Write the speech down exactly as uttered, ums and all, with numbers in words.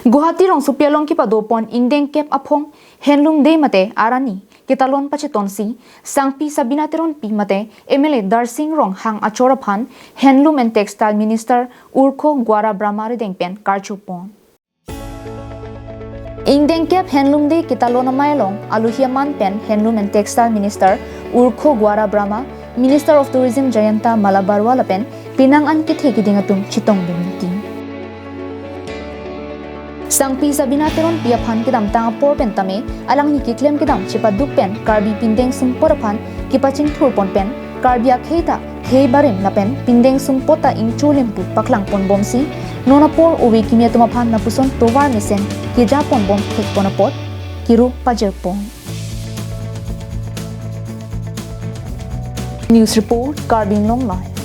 Guwahati rongsopi along kepado pon ingdeng kep aphong Handloom Day mate arani ketalon pachetonsi Sangpi Sabina Teronpi mate M L A Darsing Ronghang achor aphan Handloom and Textile Minister Urkho Gwara Brahma arideng pen karcho pon. Ingdeng kep Handloom Day ketalon amei along alohi aman pen Handloom and Textile Minister Urkho Gwara Brahma, Minister of Tourism Jayanta Malla Baruah lapen penang an kethe keding atum chetongdun mati. Sangpi Sabina Teronpi aphan kedamtang apor pen tame alangli keklem kedam chepaduk pen Karbi pindeng sumpot aphan kepachingthur pon pen Karbi akhei ta khei barim lapen pindeng sumpot ta ingcho limpu paklang pon bomsi non apor ove kimi atum aphan lapuson tovar mesen keja pon bom thek pon apot kiru pajir pon. News report, Karbi Anglong Live.